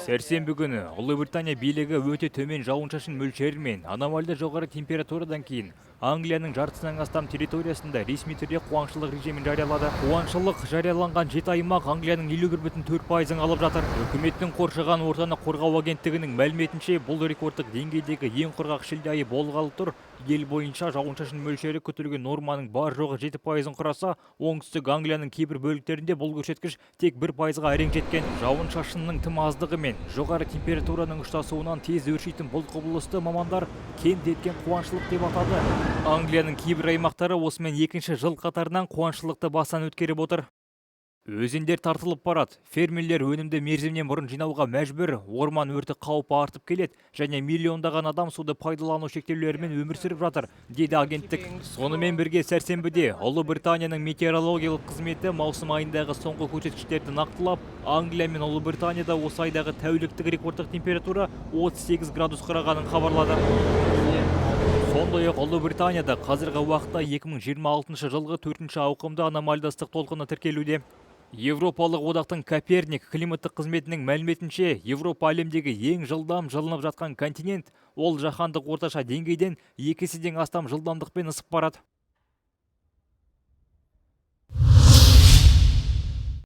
Сәрсенбі күні Ұлыбритания билігі өте төмен жауын-шашын мөлшері мен аномальды жоғары температурадан кейін Англияның жартысынан астам территориясында ресми түрде қуаңшылық режимін жариялады. Қуаңшылық жарияланған жеті аймақ Англияның 51,4%-ын алып жатыр. Үкіметтің қоршаған ортаны қорғау агенттігінің мәліметінше, бұл рекордтық деңгейдегі ең құрғақ шілде айы болғалы тұр. Ел бойынша жауын-шашын мөлшері күтілген норманың бар жоғы 7%-ын құраса, оңтүстік Англияның кейбір бөліктерінде бұл көрсеткіш тек 1%-ға әрең жеткен. Жауын-шашынның тым аздығы мен жоғары температураның ұштасуынан тез өршитін бұл құбылысты мамандар кемде еткен қуаңшылық деп атады. Англияның кейбір аймақтары осымен екінші жыл қатарынан қуаңшылықты бастан өткеріп отыр. Өзендер тартылып барады, фермерлер өнімді мерзімнен бұрын жинауға мәжбүр, орман өрті қаупі артып келеді және миллиондаған адам суды пайдалану шектеулерімен өмір сүріп жатыр, деді агенттік. Сонымен бірге сәрсенбіде Ұлыбританияның метеорологиялық қызметі маусым айындағы соңғы көрсеткіштерді нақтылап, Англия мен Ұлыбританияда осы айдағы тәуліктік рекордтық температура 38 градус құрағанын хабарлады. Сондай-ақ Ұлыбританияда қазіргі уақытта 2026 жылғы төртінші ауқымды аномальды ыстық толқыны тіркелуде. Европалық одақтың Коперник климаттық қызметінің мәліметінше, Европа әлемдегі ең жылдам жылынып жатқан континент, ол жаһандық орташа деңгейден 2 еседен астам жылдамдықпен ысып барады.